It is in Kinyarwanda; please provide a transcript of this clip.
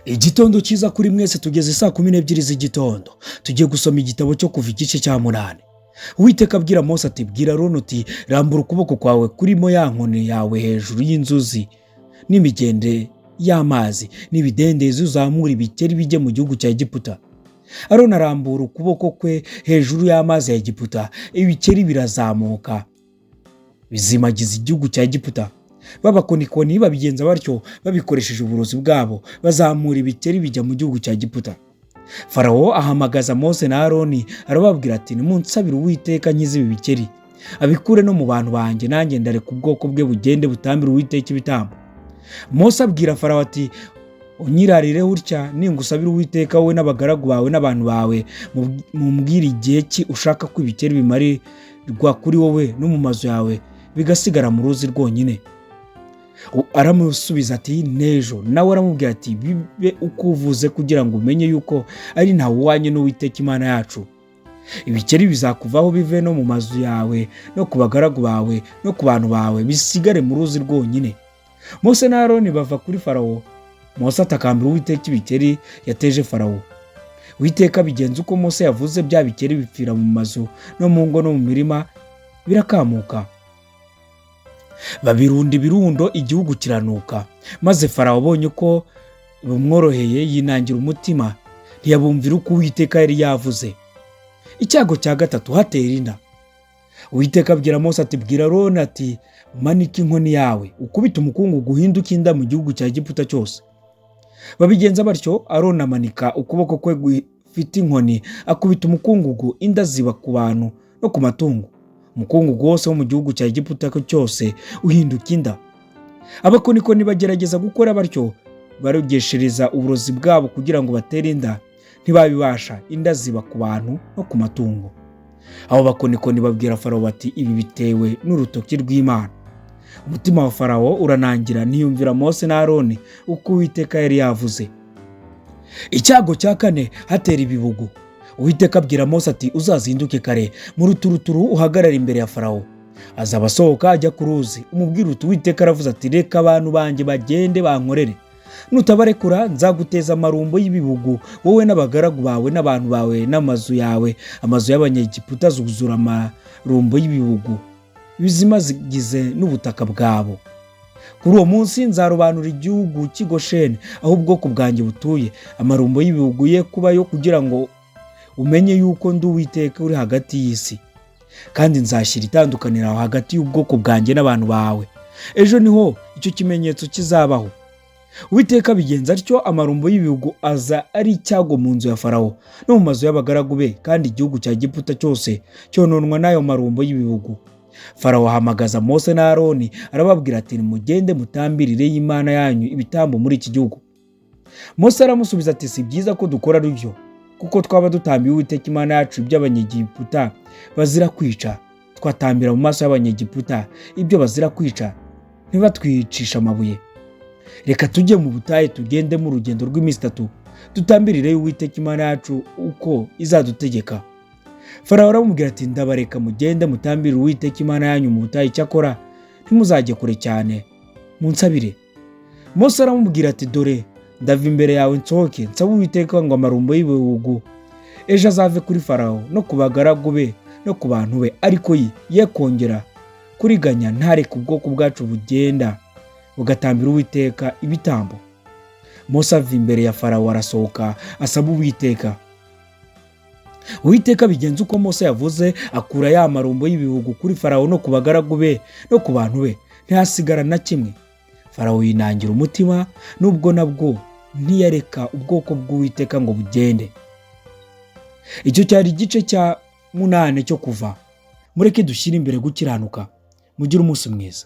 Igitondo cyiza kuri mwese. Tugeze saa 12 z'igitondo, tugiye gusoma igitabo cyo Kuva igice cya 8. Uwiteka abwira Mose ati: "Bwira Aroni uti: 'Rambura ukuboko kwawe kurimo ya nkoni yawe hejuru y'inzuzi n'imigende y'amazi n'ibidendezi, uzamura ibikeri bijye mu gihugu cya Egiputa.'" Aroni arambura ukuboko kwe hejuru y'amazi ya Egiputa, ibikeri birazamuka bizimagiza igihugu cya Egiputa. B'abakonikoni babigenza batyo babikoresheje uburozi bwabo, bazamura ibikeri bijya mu gihugu cya Egiputa. Farawo ahamagaza Mose na Aroni, arababwira ati: "Nimunsabire Uwiteka nkize ibi bikeri, abikure no mu bantu banjye, nanjye ndareka ubwoko bwe bugende butambire Uwiteka ibitambo." Mose abwira Farawo ati: "Unyirarire utya: ningusabira Uwiteka, wowe n'abagaragu bawe n'abantu bawe, mumbwire igihe ki ushaka ko ibikeri bimarirwa kuri wowe no mu mazu yawe, bigasigara mu ruzi rwonyine." Aramusubiza ati: "N'ejo." Nawe aramubwira ati: "Bibe uko uvuze, kugira ngo umenye yuko ari ntawe uhwanye n'Uwiteka Imana yacu. Ibikeri bizakuvaho bive no mu mazu yawe no ku bagaragu bawe no ku bantu bawe, bisigare mu ruzi rwonyine." Mose na Aroni bava kuri Farawo. Mose atakambira Uwiteka ibikeri yateje Farawo. Uwiteka bigenza uko Mose yavuze, bya bikeri bipfira mu mazu no mu ngo no mu mirima, birakamuka. Babirunda ibirundo, igihugu kiranuka. Maze Farawo abonye ko bumworoheye, yinangira umutima, ntiyabumvira uko Uwiteka yari yavuze. Icyago cya gatatu, hatera inda. Uwiteka abwira Mose ati: "Bwira Aroni ati: 'Manika inkoni yawe ukubite umukungugu, uhinduke inda mu gihugu cya Egiputa cyose.'" Babigenza batyo. Aroni amanika ukuboko kwe gufite inkoni, akubita umukungugu, inda ziba ku bantu no ku matungo. Umukungugu wose wo mu gihugu cya Egiputa cyose uhinduka inda. Abakonikoni bagerageza gukora batyo, barogeshereza uburozi bwabo kugira ngo batere inda, ntibabibasha. Inda ziba ku bantu no ku matungo. Abo bakonikoni babwira Farawo bati: "Ibi bitewe n'urutoki rw'Imana." Umutima wa Farawo uranangira, ntiyumvira Mose na Aroni uko Uwiteka yari yavuze. Icyago cya kane, hatera ibibugu. Uwiteka abwira Mose ati: "Uzazinduke kare mu ruturuturu, uhagarare imbere ya Farawo. Azaba asohoka ajya ku ruzi, umubwire uti: 'Uwiteka aravuze ati: Reka abantu banjye bagende bankorere. Nutabarekura, nzaguteza amarumbo y'ibibugu, wowe n'abagaragu bawe n'abantu bawe n'amazu yawe. Amazu y'Abanyegiputa azuzura amarumbo y'ibibugu, bizimagize n'ubutaka bwabo. Kuri uwo munsi nzarobanura igihugu cy'i Gosheni, aho ubwoko bwanjye butuye, amarumbo y'ibibugu ye kubayo, kugira ngo umenye yuko ndi Uwiteka uri hagati y'isi. Kandi nzashyira itandukaniro aho hagati y'ubwoko bwanjye n'abantu bawe. Ejo niho icyo kimenyetso kizabaho." Uwiteka abigenza atyo. Amarumbo y'ibihugu aza ari icyago mu nzu ya Farawo no mu mazu y'abagaragu be, kandi igihugu cya Giputa cyose cyononwa n'ayo marumbo y'ibihugu. Farawo ahamagaza Mose na Aroni, arababwira ati: "Nimugende mutambirire y'Imana yanyu ibitambo muri iki gihugu." Mose aramusubiza ati: "Si byiza ko dukora dutyo, kuko twaba dutambiye Uwiteka Imana yacu iby'Abanyegiputa bazira kwica. Twatambira mu maso y'Abanyegiputa ibyo bazira kwica, ntibatwicisha amabuye. Reka tujye mu butayu, tugendemo urugendo rw'iminsi 3, dutambirire Uwiteka Imana yacu uko izadutegeka." Farawo aramubwira ati: "Ndabareka mugende mutambire Uwiteka Imana yanyu mu butayu. Icyakora ntimuzajye kure cyane, munsabire." Mose aramubwira ati: "Dore ndava imbere yawe nsohoke, nsaba Uwiteka ngo amarumbo y'ibihugu ejo azave kuri Farawo no ku bagaragu be no ku bantu be, ariko ye kongera kuriganya, ntareke ubwoko bwacu bugenda bugatambira Uwiteka ibitambo." Mose ava imbere ya Farawo, arasohoka, asaba Uwiteka. Uwiteka bigenza uko Mose yavuze, akura ya marumbo y'ibihugu kuri Farawo no ku bagaragu be no ku bantu be, ntihasigara na kimwe. Farawo yinangira umutima, nubwo nabwo ntiyareka ubwoko bw'Uwiteka ngo bugende. Icyo cyari igice cya 8 cyo Kuva. Mureke dushyire imbere gukiranuka. Mugire umunsi mwiza.